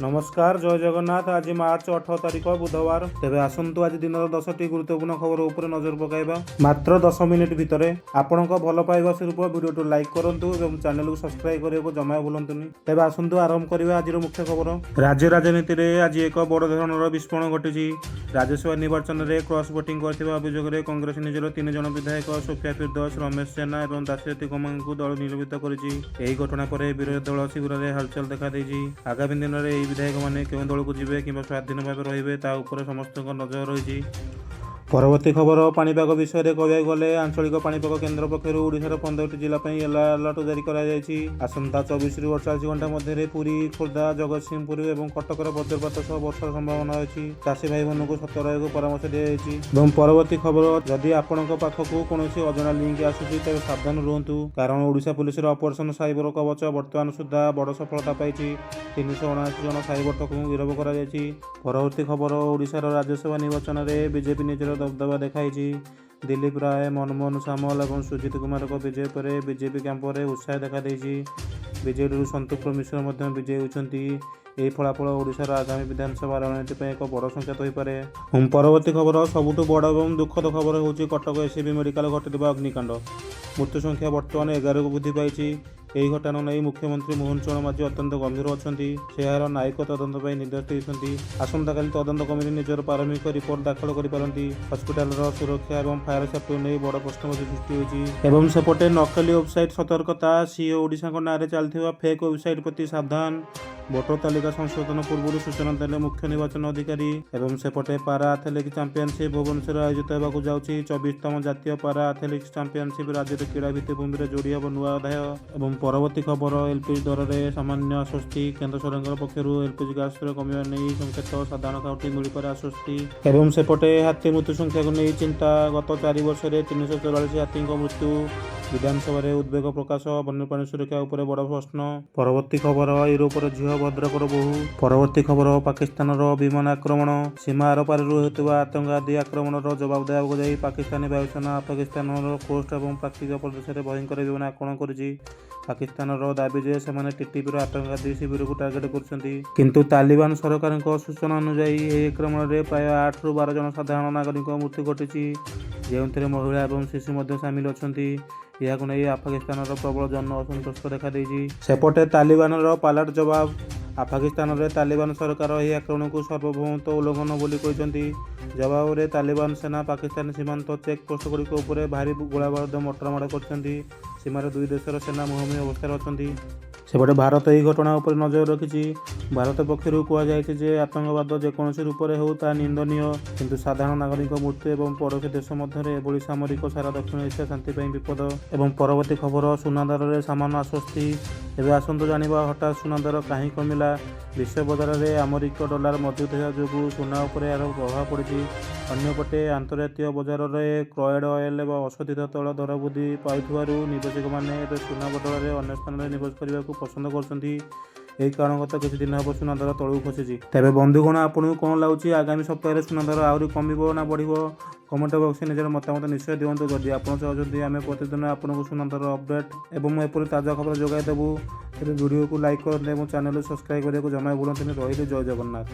ନମସ୍କାର, ଜୟ ଜଗନ୍ନାଥ। ଆଜି ମାର୍ଚ୍ଚ 18 ତାରିଖ, ବୁଧବାର। ତେବେ ଆସନ୍ତୁ, ଆଜି ଦିନର 10ଟି ଗୁରୁତ୍ୱପୂର୍ଣ୍ଣ ଖବର ଉପରେ ନଜର ପକାଇବା ମାତ୍ର 10 ମିନିଟ୍ ଭିତରେ। ଆପଣଙ୍କ ଭଲ ପାଇବା ସ୍ୱରୂପ ଭିଡ଼ିଓଟି ଲାଇକ୍ କରନ୍ତୁ ଏବଂ ଚ୍ୟାନେଲକୁ ସବସ୍କ୍ରାଇବ୍ କରିବାକୁ ଜମା ଭୁଲନ୍ତୁନି। ତେବେ ଆସନ୍ତୁ, ଆରମ୍ଭ କରିବା ଆଜିର ମୁଖ୍ୟ ଖବର। ରାଜ୍ୟ ରାଜନୀତିରେ ଆଜି ଏକ ବଡ଼ ଧରଣର ବିସ୍ଫୋରଣ ଘଟିଛି। ରାଜ୍ୟସଭା ନିର୍ବାଚନରେ କ୍ରସ୍ ଭୋଟିଂ କରିଥିବା ଅଭିଯୋଗରେ କଂଗ୍ରେସ ନିଜର ତିନି ଜଣ ବିଧାୟକ ସୋଫିଆ ଫିର୍ଦୋସ, ରମେଶ ଜେନା ଏବଂ ଦାଶରଥୀ ଗମାଙ୍ଗଙ୍କୁ ଦଳ ନିଲମ୍ବିତ କରିଛି। ଏହି ଘଟଣା ପରେ ବିରୋଧୀ ଦଳ ଶିବିରରେ ହଲଚଲ ଦେଖାଦେଇଛି। ଆଗାମୀ ଦିନରେ ଏହି ବିଧାୟକମାନେ କେଉଁ ଦଳକୁ ଯିବେ କିମ୍ବା ସ୍ୱାଧୀନ ଭାବେ ରହିବେ, ତା ଉପରେ ସମସ୍ତଙ୍କ ନଜର ରହିଛି। ପରବର୍ତ୍ତୀ ଖବର, ପାଣିପାଗ ବିଷୟରେ କହିବାକୁ ଗଲେ ଆଞ୍ଚଳିକ ପାଣିପାଗ କେନ୍ଦ୍ର ପକ୍ଷରୁ ଓଡ଼ିଶାର 15ଟି ଜିଲ୍ଲା ପାଇଁ ୟେଲୋ ଆଲର୍ଟ ଜାରି କରାଯାଇଛି। ଆସନ୍ତା 24ରୁ 48 ଘଣ୍ଟା ମଧ୍ୟରେ ପୁରୀ, ଖୋର୍ଦ୍ଧା, ଜଗତସିଂହପୁର ଏବଂ କଟକର ବଜ୍ରପାତ ସହ ବର୍ଷାର ସମ୍ଭାବନା ଅଛି। ଚାଷୀ ଭାଇମାନଙ୍କୁ ସତର୍କ ରହିବାକୁ ପରାମର୍ଶ ଦିଆଯାଇଛି। ଏବଂ ପରବର୍ତ୍ତୀ ଖବର, ଯଦି ଆପଣଙ୍କ ପାଖକୁ କୌଣସି ଅଜଣା ଲିଙ୍କ ଆସୁଛି, ତେବେ ସାବଧାନ ରୁହନ୍ତୁ। କାରଣ ଓଡ଼ିଶା ପୁଲିସର ଅପରେସନ ସାଇବର କବଚ ବର୍ତ୍ତମାନ ସୁଦ୍ଧା ବଡ଼ ସଫଳତା ପାଇଛି। 379 ଜଣ ସାଇବର ଠକଙ୍କୁ ଗିରଫ କରାଯାଇଛି। ପରବର୍ତ୍ତୀ ଖବର, ଓଡ଼ିଶାର ରାଜ୍ୟସଭା ନିର୍ବାଚନରେ ବିଜେପି ନିଜର ଦବଦବା ଦେଖାଇଛି। ଦିଲ୍ଲୀପ ରାୟ, ମନମୋହନ ସାମଲ ଏବଂ ସୁଜିତ କୁମାରଙ୍କ ବିଜୟ ପରେ ବିଜେପି କ୍ୟାମ୍ପରେ ଉତ୍ସାହ ଦେଖାଦେଇଛି। ବିଜେଡ଼ିରୁ ସନ୍ତୃପ୍ତ ମିଶ୍ର ମଧ୍ୟ ବିଜୟୀ ହୋଇଛନ୍ତି। ଏହି ଫଳାଫଳ ଓଡ଼ିଶାର ଆଗାମୀ ବିଧାନସଭା ରଣନୀତି ପାଇଁ ଏକ ବଡ଼ ସଂକେତ ହୋଇପାରେ। ପରବର୍ତ୍ତୀ ଖବର, ସବୁଠୁ ବଡ଼ ଏବଂ ଦୁଃଖଦ ଖବର ହେଉଛି କଟକ ଏସ୍ସିବି ମେଡିକାଲ ଘଟିଥିବା ଅଗ୍ନିକାଣ୍ଡ। ମୃତ୍ୟୁ ସଂଖ୍ୟା ବର୍ତ୍ତମାନ 11କୁ ବୃଦ୍ଧି ପାଇଛି। ଏହି ଘଟଣା ନେଇ ମୁଖ୍ୟମନ୍ତ୍ରୀ ମୋହନ ଚରଣ ମାଝୀ ଅତ୍ୟନ୍ତ ଗମ୍ଭୀର ଅଛନ୍ତି। ସେ ଏହାର ନ୍ୟାୟିକ ତଦନ୍ତ ପାଇଁ ନିର୍ଦ୍ଦେଶ ଦେଇଛନ୍ତି। ଆସନ୍ତାକାଲି ତଦନ୍ତ କମିଟି ନିଜର ପ୍ରାରମ୍ଭିକ ରିପୋର୍ଟ ଦାଖଲ କରିପାରନ୍ତି। ହସ୍ପିଟାଲର ସୁରକ୍ଷା ଏବଂ ଫାୟାର ସେଫ୍ଟିକୁ ନେଇ ବଡ଼ ପ୍ରଶ୍ନବାଚୀ ସୃଷ୍ଟି ହୋଇଛି। ଏବଂ ସେପଟେ ନକଲି ୱେବସାଇଟ୍ ସତର୍କତା। ସିଇଓ ଓଡ଼ିଶାଙ୍କ ନାଁରେ ଚାଲିଥିବା ଫେକ୍ ୱେବସାଇଟ୍ ପ୍ରତି ସାବଧାନ। ଭୋଟର ତାଲିକା ସଂଶୋଧନ ପୂର୍ବରୁ ସୂଚନା ଦେଲେ ମୁଖ୍ୟ ନିର୍ବାଚନ ଅଧିକାରୀ। ଏବଂ ସେପଟେ ପାରା ଆଥଲେଟିକ୍ସ ଚାମ୍ପିଅନସିପ୍ ଭୁବନେଶ୍ୱରରେ ଆୟୋଜିତ ହେବାକୁ ଯାଉଛି। 24ତମ ଜାତୀୟ ପାରା ଆଥଲେଟିକ୍ସ ଚାମ୍ପିଅନସିପ୍ ରାଜ୍ୟରେ କ୍ରୀଡ଼ା ଭିତ୍ତିଭୂମିରେ ଯୋଡ଼ି ହେବ ନୂଆ ଅଧ୍ୟାୟ। ଏବଂ ପରବର୍ତ୍ତୀ ଖବର, ଏଲପିଜି ଦରରେ ସାମାନ୍ୟ ଆଶ୍ୱସ୍ତି। କେନ୍ଦ୍ର ସରକାରଙ୍କ ପକ୍ଷରୁ ଏଲପିଜି ଗ୍ୟାସ ଦର କମିବା ନେଇ ସଂକେତ। ସାଧାରଣ ଖାଉଟି ମିଳିପାରେ ଆଶ୍ୱସ୍ତି। ଏବଂ ସେପଟେ ହାତୀ ମୃତ୍ୟୁ ସଂଖ୍ୟାକୁ ନେଇ ଚିନ୍ତା। ଗତ 4 ବର୍ଷରେ 344 ହାତୀଙ୍କ ମୃତ୍ୟୁ। ବିଧାନସଭାରେ ଉଦ୍ବେଗ ପ୍ରକାଶ। ବନ୍ୟପ୍ରାଣୀ ସୁରକ୍ଷା ଉପରେ ବଡ଼ ପ୍ରଶ୍ନ। ପରବର୍ତ୍ତୀ ଖବର, ୟୁରୋପର ଝିଅ ଭଦ୍ରକର ବୋହୂ। ପରବର୍ତ୍ତୀ ଖବର, ପାକିସ୍ତାନର ବିମାନ ଆକ୍ରମଣ। ସୀମା ଆରପାରିରୁ ହେଉଥିବା ଆତଙ୍କବାଦୀ ଆକ୍ରମଣର ଜବାବ ଦେବାକୁ ଯାଇ ପାକିସ୍ତାନୀ ବାୟୁସେନା ଆଫଗାନିସ୍ତାନର ଖୋଷ୍ଟ ଏବଂ ପାକ୍ତିକା ପ୍ରଦେଶରେ ଭୟଙ୍କର ବିମାନ ଆକ୍ରମଣ କରିଛି। ପାକିସ୍ତାନର ଦାବି ଯେ ସେମାନେ ଟିଟିପିର ଆତଙ୍କବାଦୀ ଶିବିରକୁ ଟାର୍ଗେଟ କରୁଛନ୍ତି। କିନ୍ତୁ ତାଲିବାନ ସରକାରଙ୍କ ସୂଚନା ଅନୁଯାୟୀ ଏହି ଆକ୍ରମଣରେ ପ୍ରାୟ 8ରୁ 12 ଜଣ ସାଧାରଣ ନାଗରିକଙ୍କ ମୃତ୍ୟୁ ଘଟିଛି, ଯେଉଁଥିରେ ମହିଳା ଏବଂ ଶିଶୁ ମଧ୍ୟ ସାମିଲ ଅଛନ୍ତି। ଏହାକୁ ନେଇ ଆଫଗାନିସ୍ତାନର ପ୍ରବଳ ଜନ ଅସନ୍ତୋଷ ଦେଖାଦେଇଛି। ସେପଟେ ତାଲିବାନର ପାଲଟ ଜବାବ। ଆଫଗାନିସ୍ତାନରେ ତାଲିବାନ ସରକାର ଏହି ଆକ୍ରମଣକୁ ସାର୍ବଭୌମତ୍ୱ ଉଲ୍ଲଂଘନ ବୋଲି କହିଛନ୍ତି। ଜବାବରେ ତାଲିବାନ ସେନା ପାକିସ୍ତାନ ସୀମାନ୍ତ ଚେକ୍ ପୋଷ୍ଟଗୁଡ଼ିକ ଉପରେ ଭାରୀ ଗୋଳାବାରୁଦ, ମର୍ଟାର ମାଡ଼ କରିଛନ୍ତି। ସୀମାରେ ଦୁଇ ଦେଶର ସେନା ମୁହାଁମୁହିଁ ଅବସ୍ଥାରେ ଅଛନ୍ତି। ସେପଟେ ଭାରତ ଏହି ଘଟଣା ଉପରେ ନଜର ରଖିଛି। ଭାରତ ପକ୍ଷରୁ କୁହାଯାଇଛି ଯେ ଆତଙ୍କବାଦ ଯେକୌଣସି ରୂପରେ ହେଉ, ତାହା ନିନ୍ଦନୀୟ। କିନ୍ତୁ ସାଧାରଣ ନାଗରିକଙ୍କ ମୃତ୍ୟୁ ଏବଂ ପଡ଼ୋଶୀ ଦେଶ ମଧ୍ୟରେ ଏଭଳି ସାମରିକ ସାରା ଦକ୍ଷିଣ ଏସିଆ ଶାନ୍ତି ପାଇଁ ବିପଦ। ଏବଂ ପରବର୍ତ୍ତୀ ଖବର, ସୁନା ଦରରେ ସାମାନ୍ୟ ଆଶ୍ୱସ୍ତି। ଏବେ ଆସନ୍ତୁ ଜାଣିବା, ହଠାତ୍ ସୁନା ଦର କାହିଁକି କମିଲା? ବିଶ୍ୱ ବଜାରରେ ଆମେରିକୀୟ ଡଲାର ମଜବୁତ ହେବା ଯୋଗୁଁ ସୁନା ଉପରେ ଏହାର ପ୍ରଭାବ ପଡ଼ିଛି। ଅନ୍ୟପଟେ ଆନ୍ତର୍ଜାତୀୟ ବଜାରରେ କ୍ରୁଡ୍ ଅଏଲ୍ ଏବଂ ଅଶୋଧିତ ତୈଳ ଦର ବୃଦ୍ଧି ପାଉଥିବାରୁ ନିବେଶକମାନେ ଏବେ ସୁନା ବଦଳରେ ଅନ୍ୟ ସ୍ଥାନରେ ନିବେଶ କରିବାକୁ ପସନ୍ଦ କରୁଛନ୍ତି। ଏହି କାରଣଗତ କିଛି ଦିନ ହେବ ସୁନା ଦର ତଳକୁ ଖସିଛି। ତେବେ ବନ୍ଧୁଗଣ, ଆପଣଙ୍କୁ କ'ଣ ଲାଗୁଛି, ଆଗାମୀ ସପ୍ତାହରେ ସୁନା ଦର ଆହୁରି କମିବ ନା ବଢ଼ିବ? କମେଣ୍ଟ ବକ୍ସରେ ନିଜର ମତାମତ ନିଶ୍ଚୟ ଦିଅନ୍ତୁ। ଯଦି ଆପଣ ଚାହୁଁଛନ୍ତି ଆମେ ପ୍ରତିଦିନ ଆପଣଙ୍କୁ ସୁନା ଦର ଅପଡେଟ୍ ଏବଂ ଏପରି ତାଜା ଖବର ଯୋଗାଇ ଦେବୁ, ତେବେ ଭିଡ଼ିଓକୁ ଲାଇକ୍ କରନ୍ତୁ ଏବଂ ଚ୍ୟାନେଲକୁ ସବସ୍କ୍ରାଇବ୍ କରିବାକୁ ଜମା ଭୁଲନ୍ତୁନି। ରହିଲି, ଜୟ ଜଗନ୍ନାଥ।